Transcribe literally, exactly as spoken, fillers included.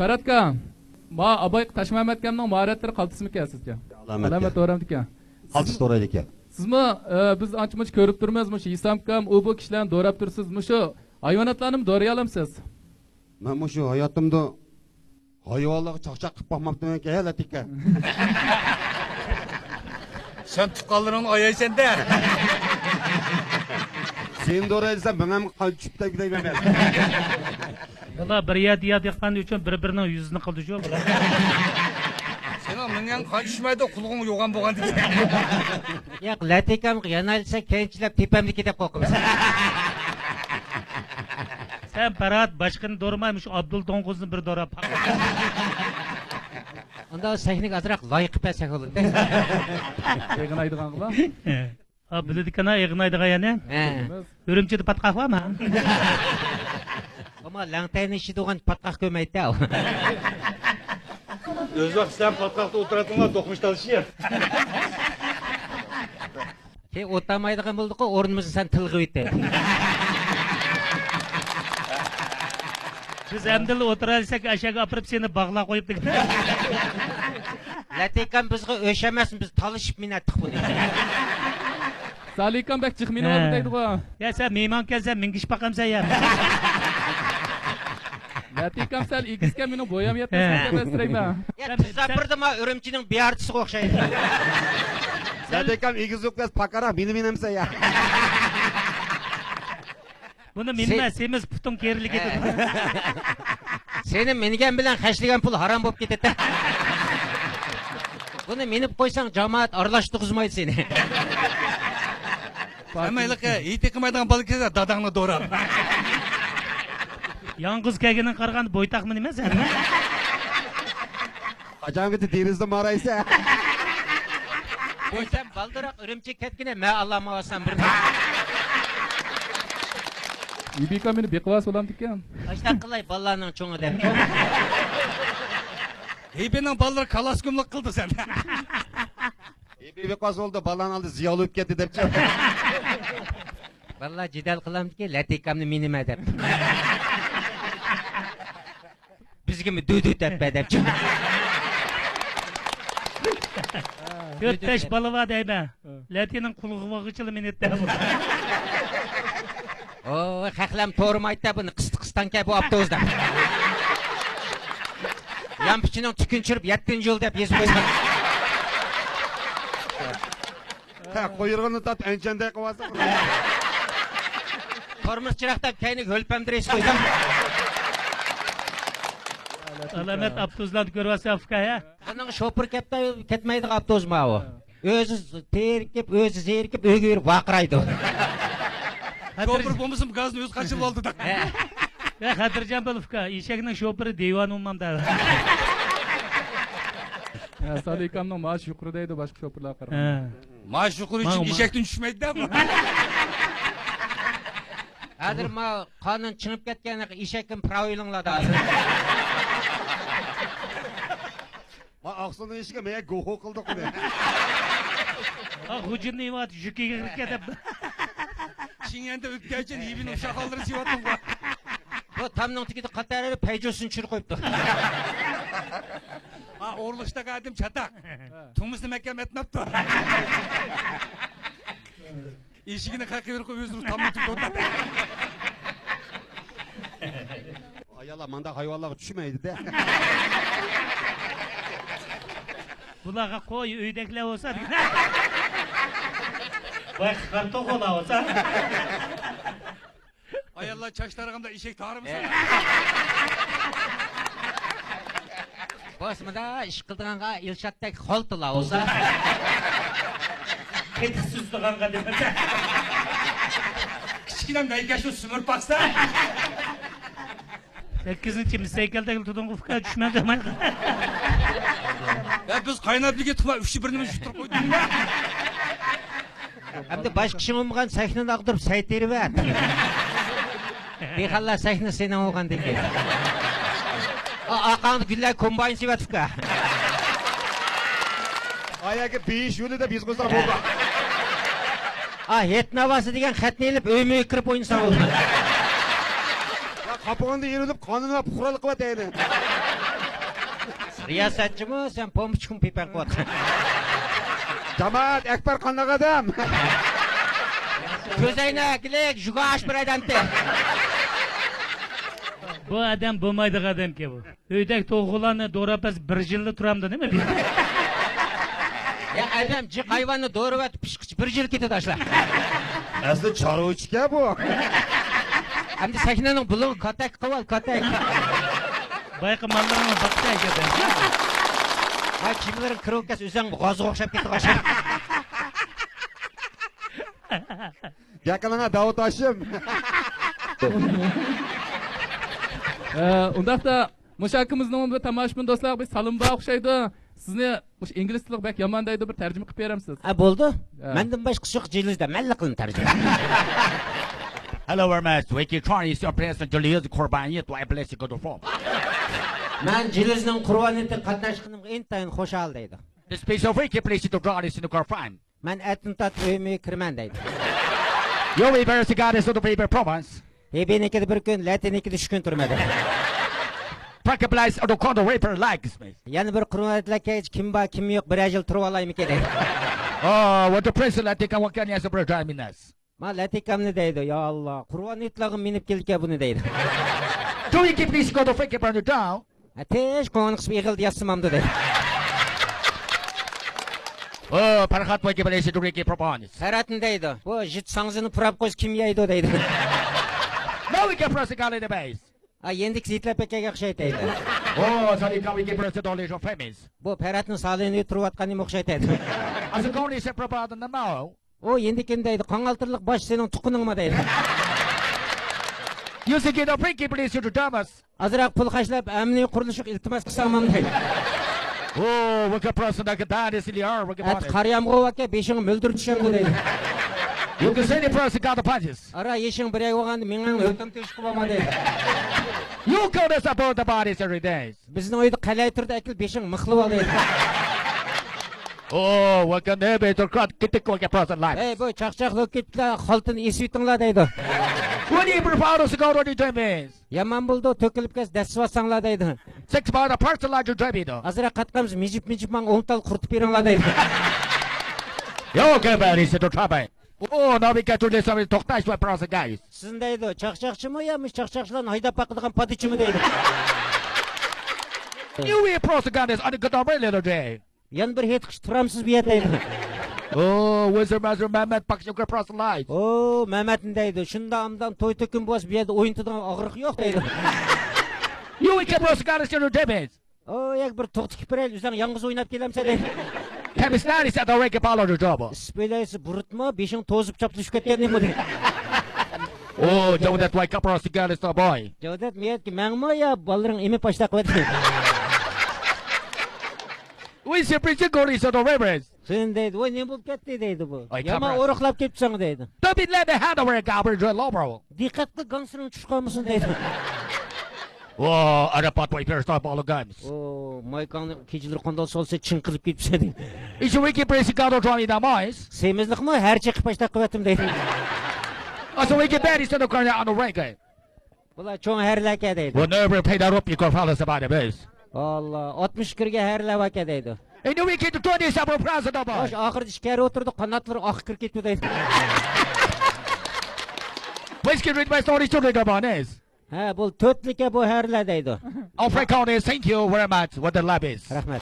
پەرھات ئاكا، ما ئاباي تاشمەمەتكەمنىڭ ماھارەتلىرى قالتىسمىكەن سىزچە؟ ئالامەتكەن. ئالامەت دورامدىكەن. قالتىس دورايدىكەن. سىزمۇ، ئە، بىز ئانچە-مۇنچە كۆرۈپ تۇرىمىز، مۇشۇ ھېسامكام، ئۇ بۇ كىشىلەرنى دوراپ تۇرىسىز. مۇشۇ ھايۋاناتلارنىمۇ دورىيالامسىز؟ مەن مۇشۇ ھاياتىمدا ھايۋانلارغا چاقچاق قىلىپ باقماپتىمەنكەن، ھە، لەتىكە. سەن تۇغقانلىرىڭنى ئايايسەن-دە. سېنى دوراي دېسەم، مېڭەمگە قان چۈشۈپ كېتەي مەن. بۇلار بىر يەردە يەر دېھقان ئۈچۈن بىر-بىرىنىڭ يۈزىنى قىلدى-شۇ بۇلار. سېنىڭ مېڭەڭ قان چۈشمەيدۇ، قۇلىقىڭ يوغان بولغاندىكىن. ياق، لەتىكەمگە يانايلىسا كەينىچىلەپ تېپەمدىكى دەپ قورقىمىز. سەن پەرھات باشقىنى دورىماي، مۇشۇ ئابدۇل دوڭغۇزنى بىر دوراپ. ئۇنداق سەھنىگە ئازراق لايىق قىلىپ بەرسەك بولىدۇ. ئېغىنايدىغانغىلا. ھا، بىلىدىكەن ھا، ئېغىنايدىغان يەنە. ھە. ئۈرۈمچىدە پاتقاق بارمۇ؟ ئەمما لەڭتەينى ئىچىدىغان پاتقاق كۆرمەيتتى. ئۆز ۋاقتى سەن پاتقاقتا ئولتۇراتتىڭلار، دوقمۇش تالىشىپ. كېيىن ئولتۇرمايدىغان بولدۇققۇ، ئورنىمىزنى سەن تىلغا ئۆتتى. بىز ئەمدىلا ئولتۇرايلىساك، ئەشەگە ئاپىرىپ سېنى باغلاپ قويۇپ دېگەن. لەتىكەم بىزگە ئۆچ ئەمەسمۇ، بىز تالىشىپ مىنەتتۇق بۇنى. سالىكام بەك جىق مىنىۋالدى دەيدىغۇ. يا، سەن مېھمانكەنسەن، مىنگىشىپ باقامسەن يا؟ لەتىكام سەل ئېگىزكەن، مېنىڭ بويام يەتمەس، ھە. دەپ ئەنسىرەيمەن. يا، تۇزاپپىردىما ئۈرۈمچىنىڭ بىيارتىسىغا ئوخشايدۇ. لەتىكام ئېگىزلىك بەس، پاكاراق مېنى مىنەمسەن يا؟ بۇنى مىنمە، سېمىز پۇتۇڭ كېرىلىك كېتىدۇ. سېنى مىنگەن بىلەن خەجلىگەن پۇل ھارام بولۇپ كېتىدۇ. بۇنى مىنىپ قويساڭ، جامائەت ئارىلاشتۇرغۇزمايدۇ سېنى. ھەممەيلىقى ھېيت قىلمايدىغان بالا كەلسە، داداڭنى دوراپ. ياڭغۇز كەلگىنىڭگە قارىغاندا بويتاقمۇ نېمە سەن؟ قاچانغىچە دېرىزىدە مارايسەن؟ بويتاق بالدۇراق ئۈرۈمچىگە كەتكىنە، مەن ئالالمايۋاتسام بىر. يۈبىكا مېنى بېقىۋالسا بولامدىكەن؟ ئاشتاق قىلاي، بالىلارنىڭ چوڭى دەپ. ھېبىنىڭ بالىلىرى كالاسكۇملۇق قىلدى سەن. ھېبى بېقىۋالسا بولدى، بالىلارنىڭ ئالدى زىيالىي بولۇپ كەتتى دەپچۇ. بالىلار جېدەل قىلامدىكى، لەتىكامنى مېنىمە دەپ. بىزگىمۇ دۇدۇ تەپپە دەپچۇ. تۆت بەش بالا بار دەيمەن. لەتىنىڭ قۇلىقىغا بارغۇچىلا مىنىت دەپ. ئوي، خەقلەم تورمايتتە بۇنى، قىستى قىستانكە بۇ ئاپتوبۇس دەپ. يانپىچىنىڭ تۈكىنى چۈشۈرۈپ يەتتىنچى يول دەپ يېزىپ قويسا. ھە، قويۇرغىنى تارت، ئەنچەندەك قىلىۋالسا. تورمۇز چىراغ دەپ كەينىگە ھۆلپەمدە رەيس قويسام. ئالامەت ئاپتوبۇسلارنى كۆرۈۋاتسەن، ئۇكا، ھە؟ بۇنىڭ شوپۇرى كەتمەيدىغان ئاپتوبۇسما ئۇ؟ ئۆزى تېرىكىپ، ئۆزى زېرىكىپ، ئۆيگە بېرىپ ۋارقىرايدۇ. شوپۇر بولمىسىمۇ گازنى ئۆزى قاچىلىۋالدى دەپ. ھە. يا، خاتىرجەم بول، ئۇكا، ئېشەكنىڭ شوپۇرى دىۋان ئۇممام دەپ. ھە، سالىكامنىڭ مائاشى يۇقىرى دەيدۇ، باشقا شوپۇرلارغا قارىغاندا. ھە. مائاش يۇقىرى ئۈچۈن ئېشەكتىن چۈشمەيدۇ-دە بۇ. ھازىر ما قانۇن چىڭىپ كەتكەن، ئېشەككىمۇ پىراۋا ئېلىڭلار ھازىر. ما ئاقسۇنىڭ ئىشىكى مەيە گوخو قىلدۇق بۇنى. ھا، خوجىنى يەۋاتىدۇ، يۈكىگە كىرىپ كېتىپ. شىڭيەندە ئۆتكەنچە ھىۋىنىڭ شاخاللىرى سېۋەتتىم. بۇ تامنىڭ تېگىدە قاتارى پەيجوسىنى چۈشۈرۈپ قويۇپتۇ. ھا، ئورۇنلىشىدىغان ئادەم چاتاق. تۇمۇسنى مەھكەم ئەتمەپتۇ. ئېشىكىنى قېقىۋېرىپ ئۆزىنىڭ تامنى تۇتۇپ. ئاياللار مانداق ھايۋانلارغا چۈشمەيدۇ-دە. بۇلارغا قوي، ئۆيدەكلەر بولسا. ۋاي، خارتوخۇلار بولسا. ئاياللار چاچ تارىغاندا ئېشەك تارىمىسا؟ بولسىمۇدا ئىش قىلىدىغانغا ئىلشاتتەك خالتىلا بولسا. قېتىق سۈزىدىغانغا دېمەسە. كىچىككىنە مەيكەشنى سۈمۈرۈپ باقسا. سەككىزىنچى مىسەيكەلدەك تۇدۇڭغۇ ئۇكا، چۈشمەن دېمەي. يا، بىز قايناپ بىرگە تۇما ئۈچ بىرنى يۇتتۇرۇپ قويدۇق. ئەمدى باشقا ئىشىڭ بولمىغان سەھنىنى ئاغدۇرۇپ سەي تېرىۋەت. دېھقانلار سەھنە سېنىڭ بولغاندىن كېيىن. ئا، ئارقاڭدا گۈللەر كومباين سېۋەتۇكا. ئايەگە بېيىش يولى دەپ يېزىپ قويساڭ بولدى. ئا، ھېيت ناۋاسى دېگەن خەتنى ئېلىپ ئۆيمۇ كىرىپ ئوينىساڭ بولدى. يا، قاپىغىندا يېرىلىپ قانۇنغا پۇقرالىق قىلىۋەتەيلى. رىياسەتچىمۇ سەن پومپىچكىمۇ پىپەڭ قىلىۋاتقان. جامائەت ئەكبەر قانداق ئادەم؟ كۆزەينەكلىك، ژۇگاش بىر ئادەمتى. بۇ ئادەم بولمايدىغان ئادەمكەن بۇ. ئۆيدەك توخۇلارنى دوراپ بەرسە بىر يىللا تۇرامدۇ نېمە؟ يا ئادەم جىق ھايۋاننى دوراۋەتىپ پىشقىچە بىر يىل كېتىدۇ ئاشۇلار. ئەسلى چارۋىچىكەن بۇ. ئەمدى سەھنىنىڭ بۇلۇڭى كاتەك قىلىۋال، كاتەك. بايقى ماللىرىنى باقسا ئەكەلدى. ھاي، كىيىملىرىڭ كىرىۋەتكەس ئۆزۈڭ غازغا ئوخشاپ كېتىدۇ ئاشۇ. گەپ قىلىڭا داۋۇت ھاشىم. ئە، ئۇنداقتا مۇشۇ ئاكىمىزنىڭ بىر تاماشىبىن دوستلارغا بىر سالىمى بار ئوخشايدۇ. سىزنى مۇشۇ ئىنگلىز تىلىغا بەك يامان دەيدۇ، بىر تەرجىمە قىلىپ بېرەمسىز؟ ھە، بولىدۇ. ھە. مەندىن باشقىسى يوق جىلىزدا، مەنلا قىلىمەن تەرجىمە. Hello, everyone. Wiki Tron is your place and Julius Corbani to a place to go to from. مەن جىلىزنىڭ قۇربانىيىتىگە قاتناشقىنىمغا ئىنتايىن خۇشال دەيدۇ. This piece of wiki place to draw is in the confine. مەن ئەتىنتات ئۆيۈمگە كىرىمەن دەيدۇ. يو ۋى بەرسى گادىس ئوف دە پېپەر پروۋىنس. ھېبېنىكىدە بىر كۈن، لەتىنىكىدە ئۈچ كۈن تۇرىمەن دەيدۇ. پراكىپلايس ئوف دە كوندو رېپەر لايكس مى. يەنە بىر قۇربان ئەتلەر كەلگەچ كىم بار، كىم يوق، بىرەر يىل تۇرۇۋالايمىكىن دەيدۇ. ئو، ۋات دە پرېس لەتىكا ۋاكانىيەس بىر جايمىنەس. ما لەتىكامنى دەيدۇ، يا ئاللا، قۇربان ئېيتلارغا مىنىپ كېلىدىكەن بۇنى دەيدۇ. دۇ يۇ كىپ دىس كوندو فېكىپ ئون داۋ. ھە، تېش قوڭىنى قىسىپ ئېغىلدا ياتسىمامدۇ دەيدۇ. ئو، پەرھات ۋاكى بىلەن شىدۇرىكى پروپانس. پەرھاتنى دەيدۇ. بۇ ژىت ساڭزىنى پۇراپ قويسا كىم يەيدۇ دەيدۇ. ناۋ ۋىكى پراسىكالى دە بەيس. ھا، يەندىكى زىتلەپ ئەكەلگەن ئوخشايتەيدۇ. ئو، سالى كاۋىكى پراسى دولى شو فېمىس. بۇ پەرھاتنىڭ سالىنى تۇرۇۋاتقان نېمە ئوخشايتەيدۇ. ئاسى كونى شە پروپادىندا ماۋ. ئۇ يېنىكىن دەيدۇ، قاڭالتىرلىق باش سېنىڭ تۇقىنىڭمۇ دەيدۇ. يۈزىگىدە پىكى پلىز يۇ داماس. ئازراق پۇل خەجلەپ، ئەمىنى قۇرۇلۇشىغا ئىلتىماس قىلساڭمۇ دەيدۇ. ئۇ، ۋىكى پراسىداكى دادىسى ليار، ۋىكى ئەتە پراسى. قارىيامغۇ ۋاكە، بېشىڭ مۆلدۈر چۈشەمدۇ دەيدۇ. يۈكى سېنى پراسى گادە پاجىس. ئارا يېشىڭ بىر ئەيۋىغاندا مېڭەڭ ھۆكۈم تۆشۈكى بولما دەيدۇ. يۈكى دەسە بولدى بارىسى رىدەيس. بىزنىڭ ئۆيدە قەلەي تۇرىدۇ، ئەكېل بېشىڭ مىخلىۋال دەيدۇ. ئو، ۋاكا نېبى تۇرقات كېتىك ۋاكا پراسان لايف. ئەي، بۇ چاقچاق لوكىتلار خالتىنى ئېسىۋېتىڭلار دەيدۇ. ۋەلى بىر فارۇسى گاۋرۇنى جېمىز. يامان بولىدۇ، تۆكۈلۈپ كەتسە دەسسىۋاتساڭلار دەيدۇ. سىكس باردا پارسىلار جۇجايبىدۇ. ئازراق قاتقانمىز، مىجىپ-مىجىپ ماڭا ئون تال قۇرۇتۇپ بېرىڭلار دەيدۇ. يوق، بەرىسى تۇتابەي. ئۇ، ناۋىكا تۇردى سامىز توختاش ۋە پراسان گايس. سىزنى دەيدۇ، چاقچاقچىمۇ يا مۇشۇ چاقچاقچىلارنى ھايداپ باقىدىغان پادىچىمۇ دەيدۇ. يۇۋى پراسان گايس، ئانا گىتار بىلەن دەيدۇ. يەنە بىر ھېيتقىچە تۇرامسىز بۇ يەردە دەيدۇ. ئو، ۋەزىر مەزىر مەمەت باقىشىغا پراسان لايف. ئو، مەمەتنى دەيدۇ. شۇنداق ئامدام توي تۆكۈن بولسا بۇ يەردە ئوينىتىدىغان ئاغرىق يوق دەيدۇ. يۇۋى كە پراسان گايس، يۇ دەمىز. ئو، ياك بىر توختىكى بىرەيلى، ئۆزۈڭ يالغۇز ئويناپ كېلەمسەن دەيدۇ. كەمىسلەر ئىسە داۋايكە پالو جوبۇ. ئىسپېلەيسى بۇرۇتما، بېشىڭ توزۇپ چاپلىشىپ كەتكەن نېمە دەيدۇ. ئو، جاۋدەت ۋاي كاپراسى گەلىستا بوي. جاۋدەت مىيەتكە مەڭمۇ يا بالىلىرىڭ ئېمىپ ئاشتاق قىلىۋەتكەن. ۋاي سېپرىچى گورىسا دو ۋېبرس. سېنى دەيدۇ، ۋاي نېمە بولۇپ كەتتى دەيدۇ بۇ. ئاي، يامان كاپراس. ئورۇقلاپ كەتتىڭ دەيدۇ. دەبىللەردە ھەدە ۋەر گابىر جۆ لوبرو. دىققەت قىل، گاڭسىرىڭ چۈش قالمىسۇن دەيدۇ. ۋا، ئەرەپات ۋاي پېرىستا بالۇ گەيمىز. ئو، مايكاڭنى كېچىلىرى قانداق سالسا چىڭقىلىپ كېتىپسەن دەيدۇ. ئىشى ۋىكى پرېسى گادو جوانى دامايس. سېمىزلىقمۇ ھەر چېقىپ ئاشتاق قىلىۋەتتىم دەيدۇ. ئاسا ۋىكى بەرىستا دو كارنى ئانۇ ۋەگەي. بۇلار چوڭ ھەرلەركەن دەيدۇ. بۇ نۆۋەت پەيدا رۇپ يۇقىرى فالىسى بار بىز. ئاللا، ئاتمىش كىرگە ھەرلەر باركەن دەيدۇ. ئەينى ۋىكىدە تۇردى سەبۇر پرازىدا بار. ئاشۇ ئاخىرىدا ئىچكەرى ئولتۇرىدۇ، قاناتلىرى ئاققا كىرىپ كېتىدۇ دەيدۇ. ۋىسكى رىد باي ستورى تۇردى دابانىز. ھە، بۇ تۆتلۈكە بۇ ھەرلەر دەيدۇ. ئافرىكانى، thank you very much. What a love is. رەھمەت.